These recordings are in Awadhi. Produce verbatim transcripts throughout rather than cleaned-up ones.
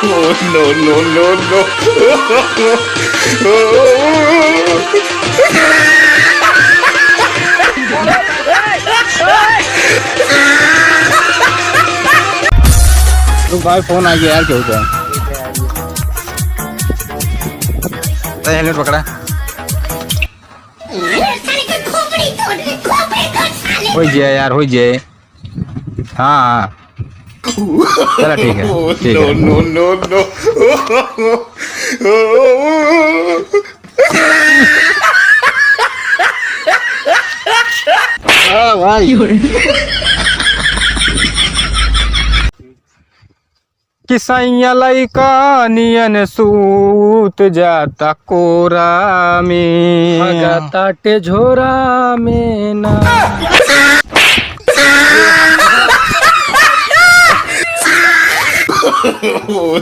Oh, no, no, no, no। रुक भाई, फोन आ गया यार, केहू का। अरे, हेलमेट पकड़ा। होइ जाए यार, होइ जाए। हाँ, हाँ। चला, ठीक है, ठीक है। No, no, no, no। हाँ, भाई। कि सैया लइका नियन सूत जाता कोरा में। हगा ताटे झोरा में ना।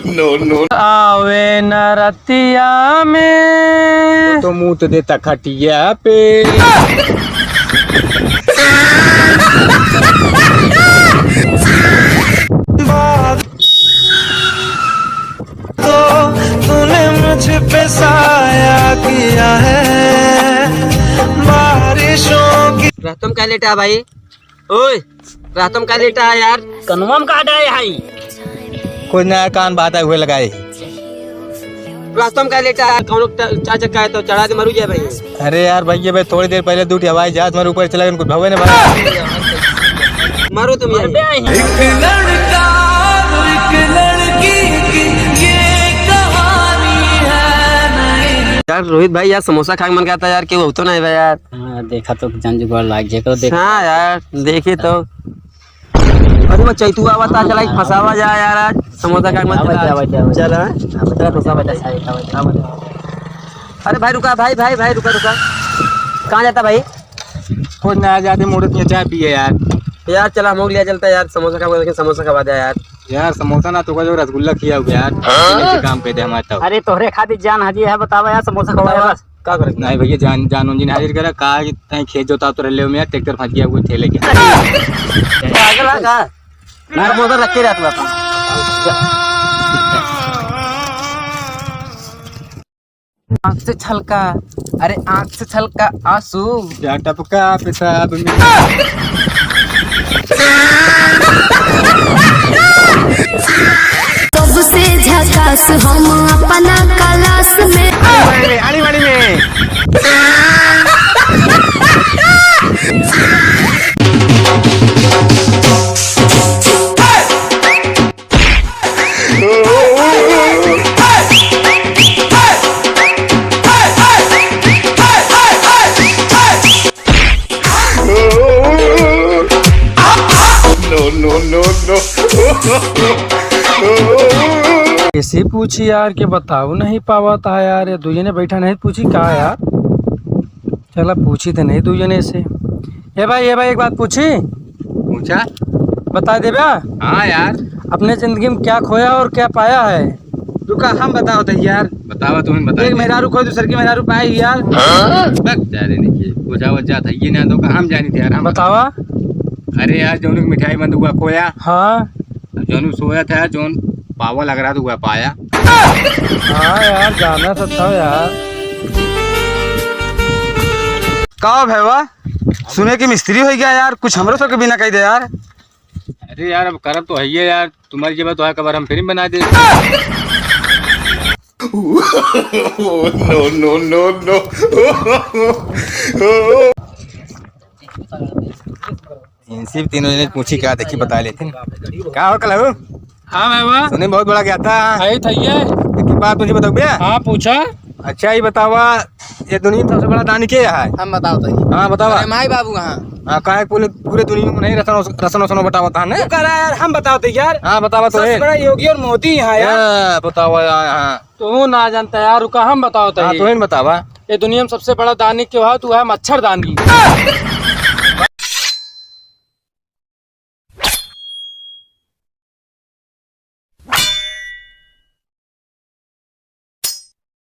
No, no। आवे न रतिया में। तो मूत देता खटिया पे। तो तूने मुझ पे साया किया है बारिशों की। रहतम का लेटा भाई? ओए, रहतम का लेटा है यार? कनवा में का डाय है? कुछ ना, कान बात है, हुए लगाए। रहतम का लेटा है? कौनो ट-, चार चक्का है तो चढ़ा दे, मरू जाए भाई। अरे यार भैया, भाई थोड़ी देर पहले दू ठे हवाई जहाज हमारे ऊपर चला गया, कुछ भवे ने भाई। मारो तुम यार। एक लड़का और एक लड़की की ये कहानी है नई। यार रोहित भाई, यार समोसा खाए के मन करता यार, केहू होतो नहीं बा यार। हाँ, देखा तो जन जुगाड़ लाग जाए, देखा। हाँ यार, देखी तो। अरे वो चैतुआ बता, चला एक फंसावा जा यार, आज समोसा खाए के मन करता। आवा जा, आवा जा। चला, चला फंसावा जा। अरे भाई रुका, भाई, भाई, भाई रुका, रुका। कहाँ जाता भाई? कुछ ना, जाते मोड़ पे चाय पिए यार। यार चला, हम लोग लिया चलता यार, समोसा खा, समोसा खवा दे यार। यार समोसा ना तो का, जो रसगुल्ला खिया हुआ यार। हाँ? काम कहते हमारे तब। अरे तोहरे खातिर जान हाजिर है, बतावा यार, समोसा खवा दे बतावा, बस। का करे? नहीं भैया, जान, जान उन जिन हाजिर करा, का कि तैं खेत जोता तो रहले हो, मेरा ट्रैक्टर फंस गया हुआ ठेले के। पागल है का? ना। समोसा रख के रहता था। आँख से छलका, अरे आँख से छलका आँसू। क्या टपका पेशाब में। सबसे झकास हम अपना क्लास में। आड़ी बाड़ी में, आड़ी बाड़ी में। No, no, no, no। कैसे पूछी यार, के बताओ नहीं पावा था यार, ये दुई जने बैठा नहीं, पूछी का यार। चला पूछी तो नहीं दुई जने से। ए भाई, ए भाई, एक बात पूछी? पूछा। बता देबा? हाँ यार। अपने जिंदगी में क्या खोया और क्या पाया है? रुका, हम बताओ तो यार। बतावा, तुम बताओ। एक मेहरारू खोई, दूसर की मेहरारू पाई यार। बक जा रे, नहीं पूछा वो जात है, ये ना तो का हम जानी थे यार, हम। बतावा। अरे यार, जौन मिठाई बंद हुआ खोया। हाँ। जौन सोया था, जौन पावा लग रहा था, हुआ पाया। हाँ यार, जाना तो था यार। का भैया, सुने कि मिस्त्री हो गया यार, कुछ हमरो सबके बिना कही दे यार। अरे यार, अब करब तो है ये यार, तुम्हारी जगह तो है, कबर हम फिल्म बना दे। No, no, no, no। इनसे भी तीनों जने पूछी का, देखी बता लेते हैं। का हो कलहू? हाँ बाबा। सुने बहुत बड़ा ज्ञाता। आई थैये। एक बात मुझे बताओ भैया। हाँ पूछा। अच्छा ये बतावा, ये दुनिया में सबसे बड़ा दानी के है? हम बताओ तो। हाँ बतावा। अरे माई बाबू हाँ। हाँ काहे पूरे, पूरे दुनिया में नहीं रसन, रसन वसन बतावा था ने? तू कह रहा है यार, हम बताओ तो यार। हाँ बतावा तो सबसे है। बड़ा योगी और मोदी है यार। ए, बतावा यार, हाँ। तू ना जानता यार, रुका हम बताओ तो हाँ, ही। तू ही बतावा। ये दुनिया में सबसे बड़ा दानी के है, तू है मच्छरदानी।